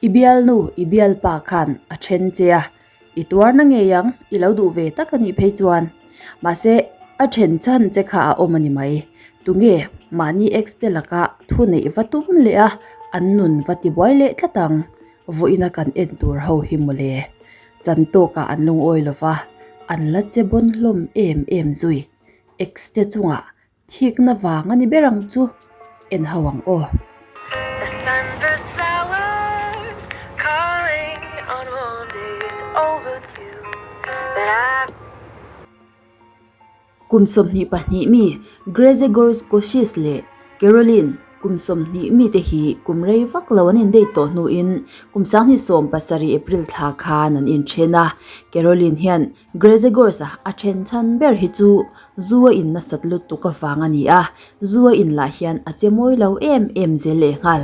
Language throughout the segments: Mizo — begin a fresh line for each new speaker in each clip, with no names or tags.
I bialnu, i bialpa khan a then che a, i tuarna ngei ang, i lo duh ve tak a nih phei chuan. Mahse, a then chhan che kha a awm a ni mai. Tunge mahni ex te laka thu neih va tum leh a, an nun va tibuai leh tlat ang. Vawiina kan en tur ho hi mawle. Chan tawkah an lungawi lo va, an la che bawn hlawm em em zui. Ex te chungah Thikna vang a ni ber ang chu, en ho ang aw. Kum 22 mi Grzegorz Kosciusz leh Caroline kum 20 mi te hi kum rei vak lo an indei tawh hnuin kum 2017 April thla khan an inthen a. Caroline hian Grzegorz-a a then chhan ber hi chu zu a in nasat lutuk avang a ni a, zu a in lah hian a che mawi lo em em zel leh nghal.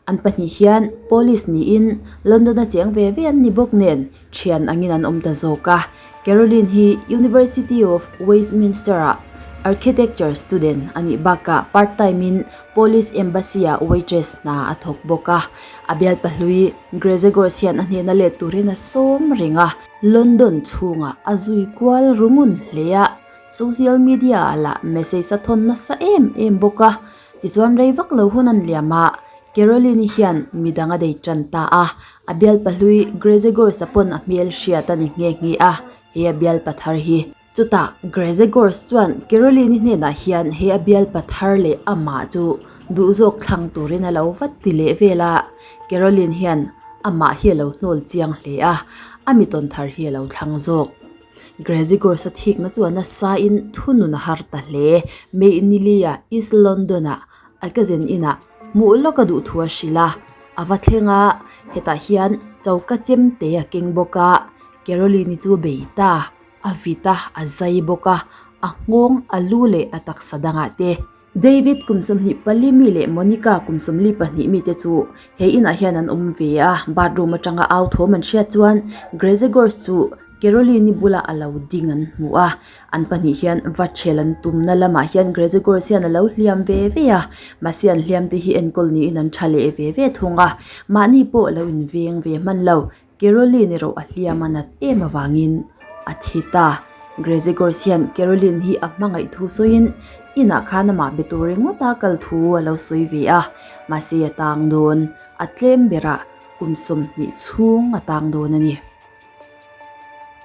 An pahnih hian Police niin London-a cheng ve ve an ni bawk nen thian angin an awm ta zawk a. Caroline hi University of Westminster-ah Architecture student a nih bakah part time-in Police Embassy-ah waitress hna a thawk bawk a. A bialpa hlui Grzegorz hian a hnena let turin a sawm reng a. London chhungah a zui kual ru ngun hle a, social media ah lah message a thawn nasa em em bawk a. Tichuan rei vak lo hun an liam a, Caroline-i hian midang a dei tan ta a, a bialpa hlui Grzegorz-a pawn a hmel hriat a ni nghe nghe a, he a bialpa thar hi. Chutah Grzegorz chuan Caroline-i hnenah hian he a bialpa thar leh amah chu duh zawk thlang turin a lo vat ti leh vel a, Caroline hian amah hi a lo hnawl chiang hle a, a mi tawn thar hi a lo thlang zawk. Grzegorz-a thikna chu a nasain thunun a har ta hle. May Nilia East London-ah a cousin inah hmuh lawk a duh thu a hrilh a, a va thleng a, hetah hian choka chemte a keng bawk a, Caroline-i chu a bei ta. A vit a, a zai bawk a, a nghawng, a lu leh a taksa dangah te. David kum 24 mi leh Monica kum 42 mi te chu he inah hian an awm ve a, bathroom atanga au thawm an hriat chuan Grzegorz chu Caroline-i bulah a lo ding an hmu a, an pahnih hian va chhel an tumna lamah hian Grzegorz hian a lo hliam ve ve a, mahse an hliam te hi enkawl niin an tha leh ve ve thung a, mahni pawh a lo inveng ve hman lo. Caroline erawh a hliam a nat em avangin a thi ta. Grzegorz hian Caroline hi a hmangaih thu sawiin inah khan amah be tur ringawta kal thu a lo sawi ve a, mahse a tang dawn, a tlem berah kum 20 chhung a tang dawn a ni.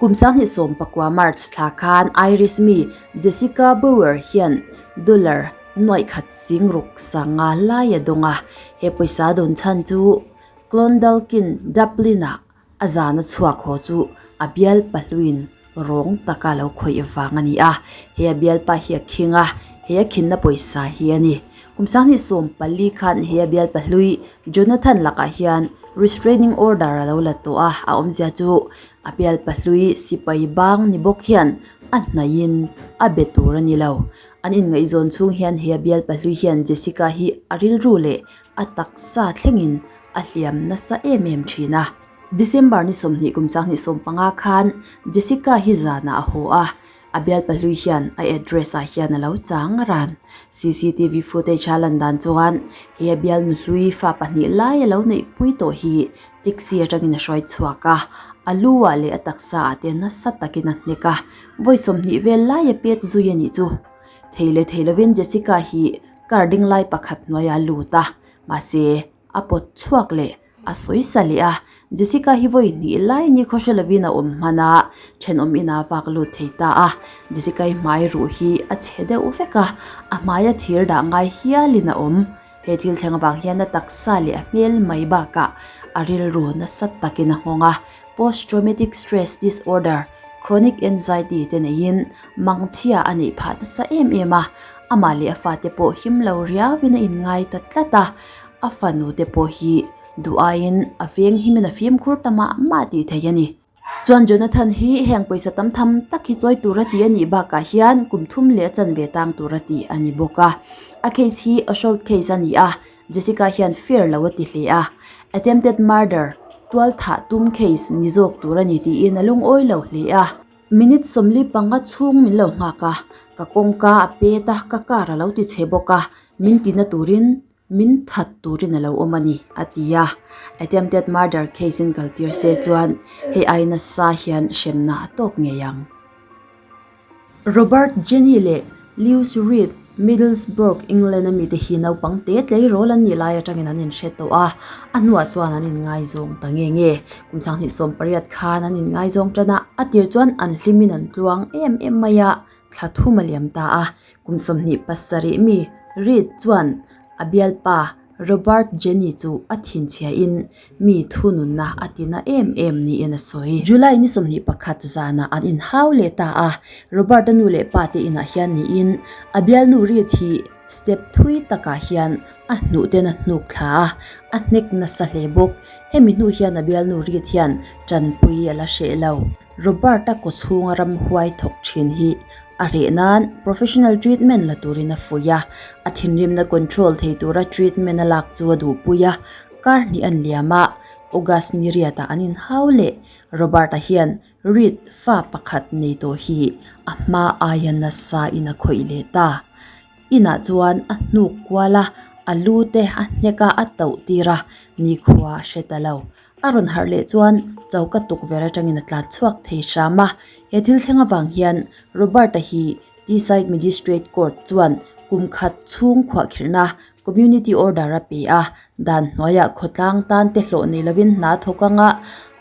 Kum 2019 March thla khan Irish mi Jessica Bower hian dollar nuaih khat sing ruk sanga lai a dawng a, he pawisa dawn chhan chu Clondalkin Dublin-ah a zana chhuak haw chu a bialpa hluin rawng taka lo khawih vang a ni a, he a bialpa hi a khing a, he a khinna pawisa hi a ni. Kum 2014 khan he a bialpa hlui Jonathan lakah hian restraining order a lo la tawh a, a awmzia chu a bialpa hlui sipai bang ni bawk hian a hnaihin a be tur a ni lo. An inngaihzawn chhung hian he a bialpa hlui hian Jessica hi a rilru leh a taksa thlengin a hliam nasa em em thin a. December ni 20 kum 2015 khan Jessica hi zanah a haw a, a bialpa hlui hian a address ah hian a lo chang ran. CCTV footage a lan dan chuan he a bialnu hlui fa pahnih lai a lo neih pui tawh hi taxi atangin a hruai chhuak a, a lu ah leh a taksa ah te nasa takin a hnek a, vawi 20 vel lai a pet zui a nih chu. Thei leh thei lovin Jessica hi Car ding lai pakhat hnuaia lut a, mahse a pawt chhuak leh a sawi sa leh a. Jessica hi vawi hnih lai ni khaw hre lovin a awm hman a, thenawm inah vak lut thei ta a. Jessica-i hmai ruh hi a chhe deuh vek a, a hmaia thir dah ngai hialin a awm. He thil thleng avang hian a taksa leh a hmel mai bakah a rilru nasa takin a nghawng a, post traumatic stress disorder, chronic anxiety te neiin mangchhia a neih phah nasa em em a, amah leh a fate pawh him lo riauin a inngai ta tlat a, a fanu te pawh hi duh aiin a veng himin a fimkhur ta mah mah tih theih a ni. Chuan Jonathan hi heng pawisa tam tham tak hi chawi tura tih a nih bakah hian kum thum leh a chanve tang tura tih a ni bawk a, a case hi assault case a ni a, Jessica hian fair lo a ti hle a, attempted murder, tual thah tum case ni zawk tur a ni tiin a lungawi lo hle a. Minute 45 chhung min lo nghak a, ka kawngka a pet a, ka car a lo ti chhe bawk a, min tina turin. Min that turin a lo awm a ni, a ti a. Attempted murder case in kaltir se chuan hei ai nasa hian hremna a tawk ngei ang. Robert Jenny leh Lewis Reed, Middlesbrough, England a mite hi naupang te tleirawl an nih lai atangin an inhre tawh a, a hnuah chuan an inngaizawng ta nge nge. Kum 2018 khan an inngaizawng tan a, a tir chuan an hlimin an tluang em em mai a, thla thum a liam ta a. Kum 27 mi Reed chuan a bialpa Robert Jenny chu a thinchhiain mi thununna a tina em em niin a sawi. July ni 21 zanah an inhau leh ta a, Robert-a nu leh pa te inah hian niin a bialnu Reed hi step thui takah hian a hnuh ten a hnuk thla a, a hnek nasa hle bawk. Hemi hnu hian a bialnu Reed hian tanpui a la hreh lo. Robert-a kawchhunga ramhuai thawk thin hi a reh nan professional treatment la turin a fuih a, a thinrimna control thei tura treatment a lak chu a duhpui a, kar hnih an liam a, August ni riatah an inhau leh. Robert-a hian Reed fa pakhat nei tawh hi a hma aia nasa in a khawih leh ta. Inah chuan a hnuk kual a, a lu te a hnek a, a tauh tir a, nikhua a hre ta lo. A rawn harh leh chuan choka tukverh atangin a tlan chhuak thei hram a. He thil thleng avang hian Robert-a hi Teesside Magistrate Court chuan kum khat chhung khuahkhirhna Community Order a pe a, dan hnuaiah khawtlang tan te hlawh nei lovin hna thawk anga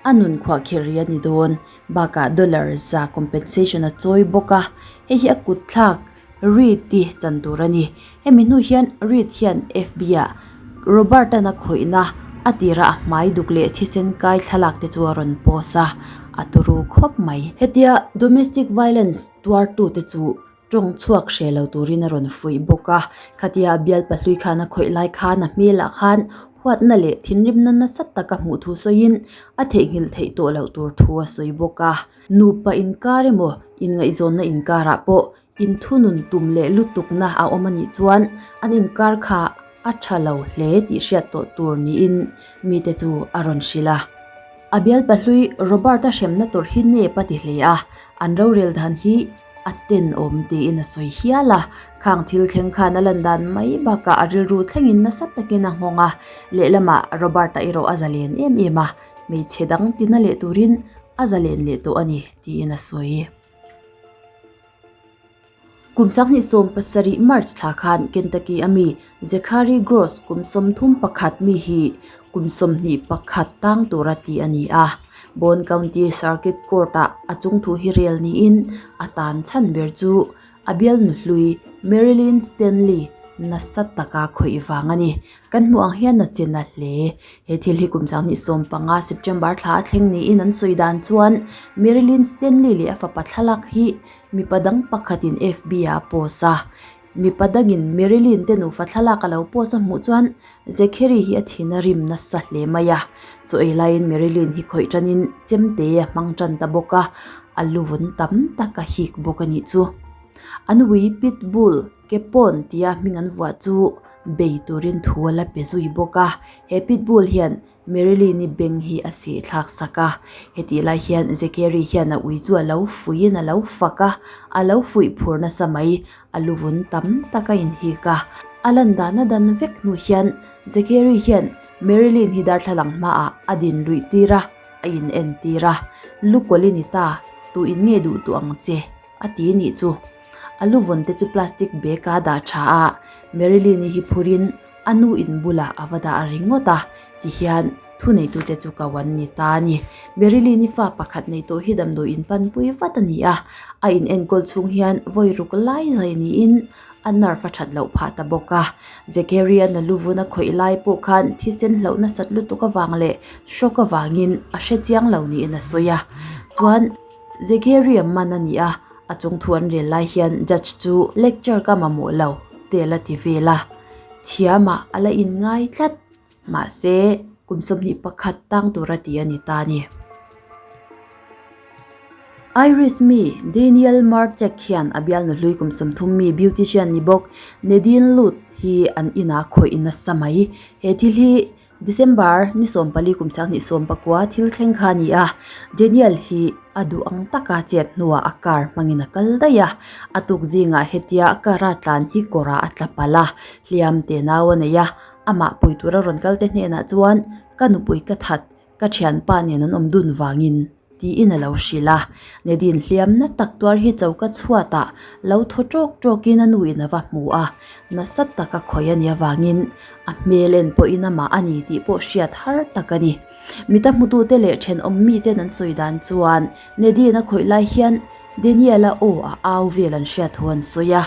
a nun khuahkhirh ri a ni dawn. Bakah dollar za compensation a chawi bawk a, hei hi a kutthlak Reed-i chan tur a ni. Hemi hnu hian Reed hian FB-ah Robert-a'n a khawihna a tira a hmai duk leh thisen kai thlalak te chu a rawn post a, a turu khawp mai. Hetia domestic violence tuartute chu tawng chhuak hre lo turin a rawn fuih bawk a, khatia a bial pahlui khan a khawih lai khan a hmelah khan huatna leh thinrimna nasa taka hmuh thu sawiin a theihnghilh theih tawh loh tur thu a sawi bawk a. Nupa inkar emaw inngaihzawnna inkarah pawh inthunun tum leh lutukna a awm a nih chuan an inkar kha a tha lo hle tih hriat tawh tur niin mite chu a rawn hrilh a. A bialpahlui Robert-a hremna tur hi nep a ti hle a, an rorel dan hi a tenawm tiin a sawi hial a. Khang thil thleng khan a lan dan mai bakah a rilru thlengin nasa takin a nghawng a, lehlamah Robert-a erawh a zalen em em a, hmeichhe dang tina leh turin a zalen leh tawh a ni tiin a sawi. Kum 2017 March thla khan Kentucky a mi Zachary Gross kum 31 mi hi kum 21 tang tura ti a ni a. Bond County Circuit Court-ah a chungthu hi rel niin a tan chhan ber chu A bialnu hlui Marilyn Stanley nasa taka khawih vang a ni. Kan hmuh ang hian a che na hle. He thil hi kum 2015 September thla a thleng niin an sawi dan chuan Marilyn Stanley leh a fapa thlalak hi mipa dang pakhatin FB ah a post a. Mipa dangin Marilyn te nufa thlalak a lo post a hmuh chuan Zachary hi a thin a rim nasa hle mai a. Chaw ei laiin Marilyn hi khawih tanin chemte a hmang tan ta bawk a. A lu vun tam tak a hik bawk a nih chu. An ui pit bull ke pawn tia hming an vuah chu bei turin thu a la pe zui bawk a. He pit bull hian Marilyn-i beng hi a sih thlak sak a. Hetih lai hian Zachary hian a ui chu a lo fuiin a lo fak a, a lo fuih phur nasa mai. A lu vun tam tak a inhik a. A lan dan a dan vek hnu hian Zachary hian Marilyn hi darthlalang hmaah a din luih tir a. A in entir a, Lu kawlh i ni ta, tu in nge duh duh ang che? a ti nih chu. A lu vawn te chu plastic bag a dah tha a, Marilyn-i hi phurin a nu in bulah a va dah ringawt a, tihian thuneitute chu ko an ni ta a ni. Marilyn-i fa pakhat nei tawh hi damdawi in panpui vat a ni a, a in enkawl chhung hian vawi ruk lai zai niin A nerve a that loh phah ta bawk a. Zachary-a na luvun a khawih lai pawh khan thisen hlauh nasat lutuk avang leh shock avangin a hre chiang lo niin a sawi a. Chuan Zachary-a man a ni a, a chung thu an rel lai hian judge chu lecture ka mamawh lo te la ti vel a. Thiamah a la inngai tlat. Mahse, kum 21 tang tura ti a ni ta a ni. Irish mi Daniel Marchek hian a bialnu hlui kum 30 mi beautician ni bawk Nadine Lut hi an inah khawih nasa mai. He thil hi December ni 14 kum 2019 thil thleng kha a ni a. Daniel hi a duh ang taka chet hnuah a car hmangin a kal daih a. A tuk zingah hetia car a tlan hi kawrah a tla palh a, hliam te nau a nei a. Amah pui tura rawn kal te hnenah chuan, Ka nupui ka that, ka thianpa nen an awm dun vangin, tiin a lo hrilh a. Nadine hliamna tak tuar hi choka chhuatah lo thaw tawk tawkin a nuin a va hmu a, nasa taka khawih a nih avangin a hmel en pawhin amah a ni tih pawh hriat har tak a ni. Mita hmutute leh thenawm miten an sawi dan chuan Nadine a khawih lai hian Daniel-a aw a au vel an hriat thu an sawi a,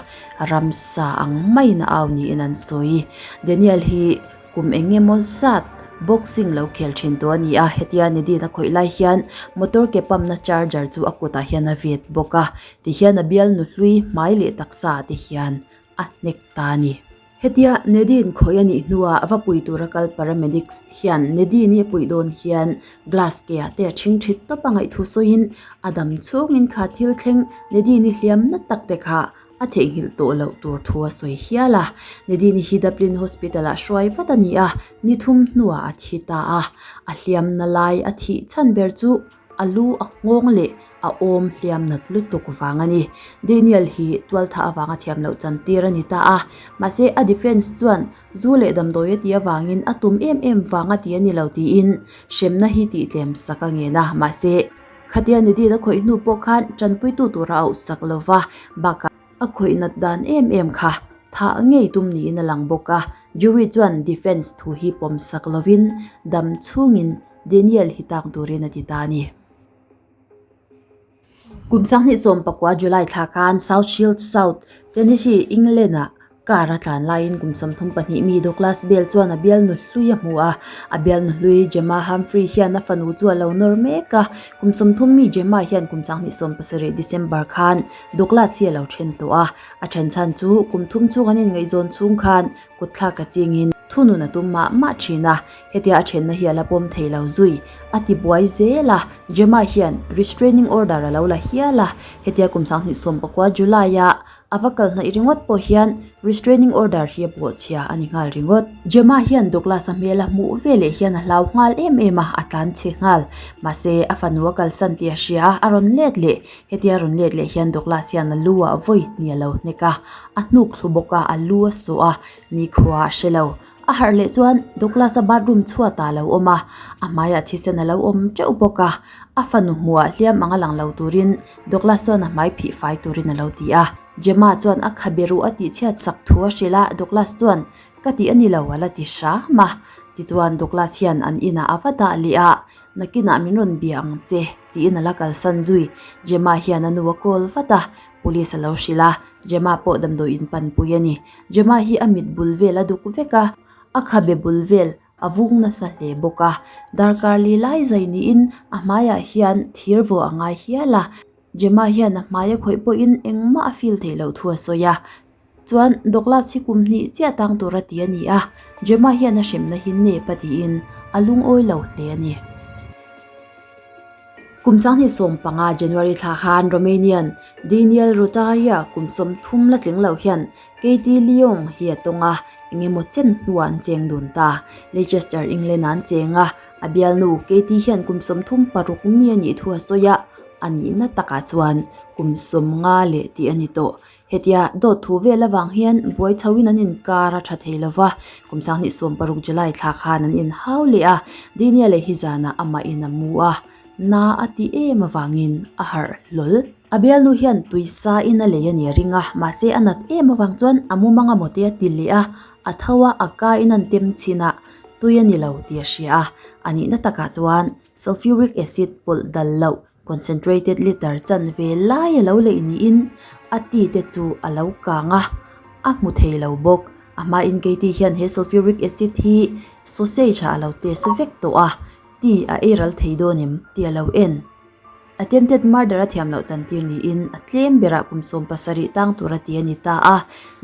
ramsa ang maiin a au niin an sawi. Daniel hi kum eng emaw zat boxing lo khel thin tawh a ni a, hetia Nadine a khawih lai hian motor ke pump-na charger chu a kutah hian a vet bawk a, tihian a bialnu hlui hmai leh taksa ah te hian a hnek ta a ni. Hetia Nadine khawih a nih hnuah va pui tura kal paramedics hian Nadine-i a puih dawn hian glass ke ah te a ṭhing ṭhit tawp a ngaihthu sawiin a dam chhungin kha thil thleng Nadine-i hliamna tak te kha a theihnghilh tawh loh tur thu a sawi hial a. Nadine-i hi Dublin Hospital-ah hruai vat a ni a, ni thum hnuah a thi ta a. A hliamna lai a thih chhan ber chu A lu a nghawng leh a awm hliam nat lutuk vang a ni. Daniel hi tualtha avanga thiam loh chan tir a ni ta a, mahse a defence chuan zu leh damdawi a tih avangin a tum em em vang a ti a ni lo tiin hremna hi tih tlem sak a ngen a, mahse khatia Nadine a khawih hnu pawh khan tanpuitu tura a auhsak lova, bakah a khawih nat dan em em kha thah ngei tum niin a lang bawk a, jury chuan defence thu hi pawm sak lovin dam chhungin Daniel hi tak turin a ti ta a ni. Kum 2019 July thla khan South Shields South, Tennessee, England-ah car a tlan laiin kum 32 mi Douglas Bell chuan a bialnu hlui a hmu a. A bialnu hlui Gemma Humphrey hian a fanu chu a lo nawr mek a. Kum 30 mi Gemma hian kum 2017 December khan Douglas hi a lo then tawh a. A then chhan chu kum thum chhung an inngaihzawn chhung khan Kutthlak a chingin thunun a tum mah mah thin a, hetia a thenna hi a la pawm thei lo zui. A ti buai zel a, Gemma hian restraining order a lo la hial a, hetia kum 2019 July a a va kal hnaih ringawt pawh hian restraining order hi a bawhchhia a ni nghal ringawt. Gemma hian Douglas a hmel a hmuh veleh hian a hlau nghal em em a, a tlan chhe nghal. Mahse, a fanu a kalsan tih a hria a, a rawn let leh. Hetia rawn let leh hian Douglas hian a lu ah vawi hnih a lo hnek a, a hnuk thlu bawk a, a lu a sawh a, nikhua a hre lo. A harh leh chuan Douglas a bathroom chhuat ah a lo awm a, a hmaiah thisen a lo awm teuh bawk a, a fanu hmuhah hliam ang a lang lo turin Douglas chuan a hmai phih fai turin a lo ti a. Gemma chuan a khabe ruh a tihchhiat sak thu a hrilh a, Douglas chuan ka tih a ni lo a la ti hram a. Tichuan Douglas hian an inah a va dah leh a, Nakinah min rawn bia ang che, tiin a la kalsan zui. Gemma hian a nu a call vat a, police a lo hrilh a, Gemma pawh damdawi in panpui a ni. Gemma hi a mit bul vel a duk vek a, a khabe bul vel a vung nasa hle bawk a. Darkar li lai zai niin a hmaiah hian thir vawh a ngai hial a, Gemma hian a hmai a khawih pawhin engmah a feel theih loh thu a sawi a. Chuan Douglas hi kum hnih chiah tang tur a ti a ni a, Gemma hian a hremna hi nep a tiin a lungawi lo hle a ni. Kum 2015 January thla khan Romanian Daniel Rotaria kum 30 la tling lo hian Katie Leong hi a tawng a, engemaw chen hnuah an cheng dun ta. Leicester, England-ah an cheng a, a bialnu Katie hian kum 36 mi a nih thu a sawi a, a nihna takah chuan kum 50 leh tih a ni tawh. Hetia dawt thu vel avang hian buai chhoin an inkar a tha thei lova, kum 2016 July thla khan an inhau leh a, Daniel hi zanah amahin a mu a, na a ti em avangin a harh hlawl. A bialnu hian tuisa in a lei a ni a ring a, mahse a nat em avang chuan a mumang a mawte a ti leh a, a tho a, a ka in an tem chhin a, tui a ni lo tih a hria a, a nihna takah chuan sulfuric acid pawlh dal loh Concentrated litre chanve lai a lo leih niin a ti te chu a lo kang a, a hmu thei lo bawk. A hmain Katie hian he sulfuric acid hi sausage ah a lo test vek tawh a, ti a ei ral thei dawn em tih a lo en. Attempted murder a thiam loh chantir niin a tlem berah kum 17 tang tur a ti a ni ta a.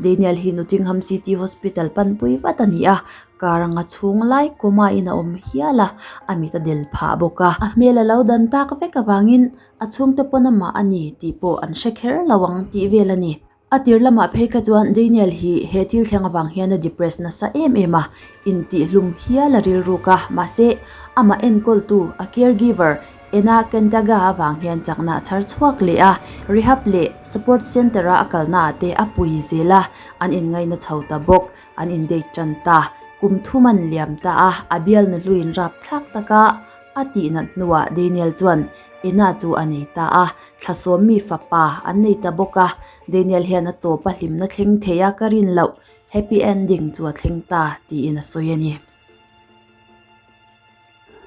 Daniel hi Nottingham City Hospital panpui vat a ni a, Car anga chhung lai coma in a awm hial a, a mit a del phah bawk a. A hmel a lo dan tak vek avangin a chhungte pawn amah a ni tih pawh an hre kher lo ang tih vel a ni. A tir lamah phei kha chuan Daniel hi he thil thleng avang hian a depress nasa em em a, intihhlum hial a rilruk a, mahse amah enkawltu, a caregiver, Ena Kandaga avang hian chakna a chhar chhuak leh a, rehab leh support centre-a a kalnaah te a pui zel a, an inngaina chho ta bawk. An in date tan ta. Kum thum an liam ta a, a bialnu hluin rapthlak taka a tihnat hnuah Daniel chuan Ena chu a nei ta a, thla sawmmi fapa an nei ta bawk a. Daniel hian a tawp a hlimna thleng thei a ka rin loh, happy ending chu a thleng ta tiin a sawi a ni.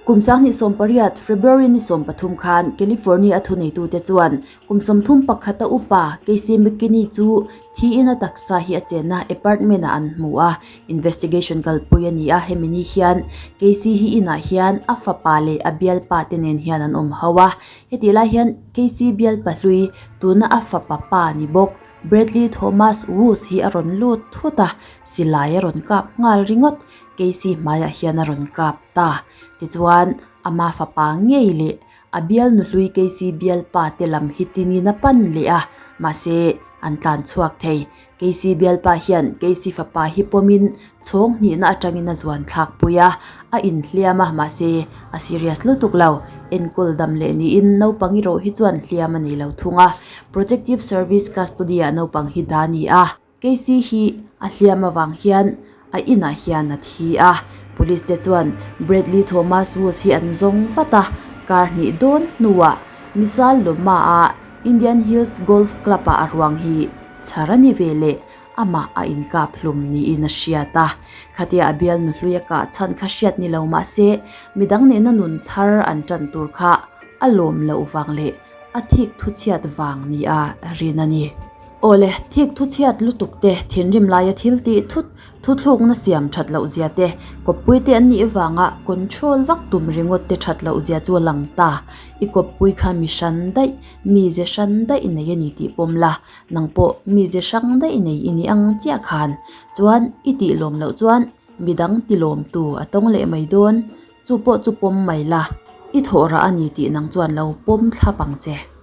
Kum 2018, February ni 13 khan California a thuneitute chuan kum 31 a upa Casey McKinney chu thiin a taksa hi a chenna apartment ah an hmu a, investigation kalpui a ni a, hemi ni hian Casey hi inah hian a fapa leh a bialpa te nen hian an awm ho a, hetih lai hian Casey bialpa hlui tuna a fapa pa ni bawk Bradley Thomas Woods hi a rawn lut thut a, silai a rawn kap nghal ringawt. Casey hmaiah hian a rawn kap ta. Tichuan, ama fapa ngei leh a bial nuhlui Casey bialpa te lam hi tinin a pan leh a, mahse, an tlan chhuak thei. Casey bialpa hian Casey fapa hi pawmin chhawng hnihna atangin a zuan thlak pui a, a inhliam a, mahse, a serious lutuk lo. Enkawl dam leh niin naupang erawh hi chuan hliam a nei lo thung a. Protective Service Custody-ah naupang hi dah a ni a. Casey hi a hliam avang hian a inah hian a thi a, police te chuan Bradley Thomas Woods hi an zawng vat a, kar hnih dawn hnuah Misal Loma a Indian Hills Golf Club ah a ruang hi chhar a ni ve leh amah a inkap hlum niin a hriat a, khatia a bialnu hlui a kah chhan kha hriat ni lo mahse midang nena nun thar an tan tur kha a lawm loh vang leh a thik thuchhiat vang nia rin a ni. Awle, thik thuchhiat lutuk te, thinrim laia thil tih thut, thuthlukna siam that loh zia te, kawppui te an nih vanga control vak tum ringawt te that loh zia chu a lang ta. I kawppui kha mi hran daih, mize hran daih nei a ni tih pawm la, nang pawh mize hrang daih nei i ni ang chiah khan. Chuan i tih lawm loh chuan midang ti lawmtu a tawng leh mai dawn. Chu pawh chu pawm mai la, i thawh rah a ni tih nang chuan lo pawm thlap ang che.